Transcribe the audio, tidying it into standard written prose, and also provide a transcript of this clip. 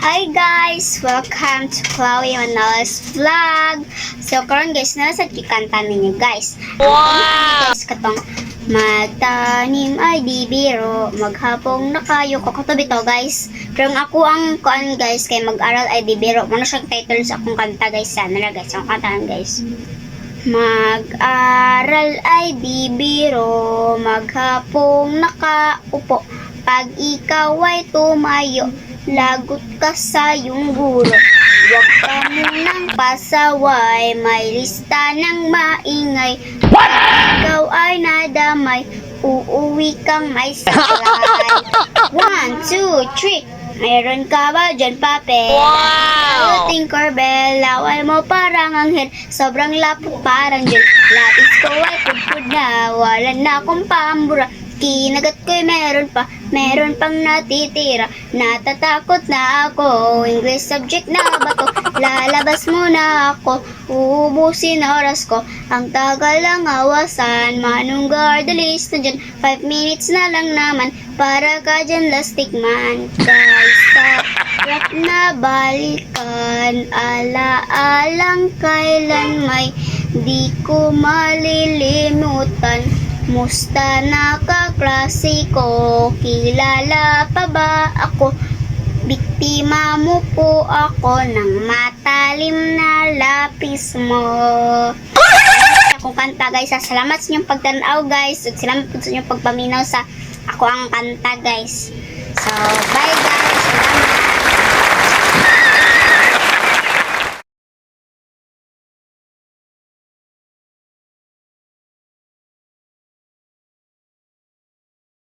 Hi guys! Welcome to Chloe Manolis Vlog! So karon guys, naa sa kanta ninyo, guys. Wow! Guys, katong "Magtanim ay di biro, maghapong nakayuko." Kato bitaw, guys. Pero ang ako ang kuan, guys, kay "Mag-aral ay di biro." Mao na siyang title sa akong kanta, guys. Sana na, guys, akong kantahan, guys. Mag-aral ay di biro, maghapong nakaupo. Pag ikaw ay tumayo, lagot ka sa iyong guro. Huwag ka munang pasaway, may lista ng maingay. Pag ikaw ay nadamay, uuwi kang may saklay. One, two, three. Meron ka ba dyan papel? Wow! Tinkerbell, laway mo parang anghel, sobrang lapot parang gel. Lapis ko ay pudpud na, wala na akong pambura. Kinagat ko'y meron pa, meron pang natitira. Natatakot na ako, English subject na ba to? Lalabas muna ako, uubusin oras ko. Ang tagal lang awasan, manong guard, alis na dyan. 5 minutes na lang naman, para ka dyan lastik man. Guys, sarap na balikan, alaalang kailan may di ko malilimutan. Musta na kaklase ko, kilala pa ba ako? Biktima mo po ako ng matalim na lapis mo. Akong kanta, guys. Salamat sa inyong pagtanaw, guys. At salamat po sa inyong pagpaminaw sa ako ang kanta, guys. So, bye.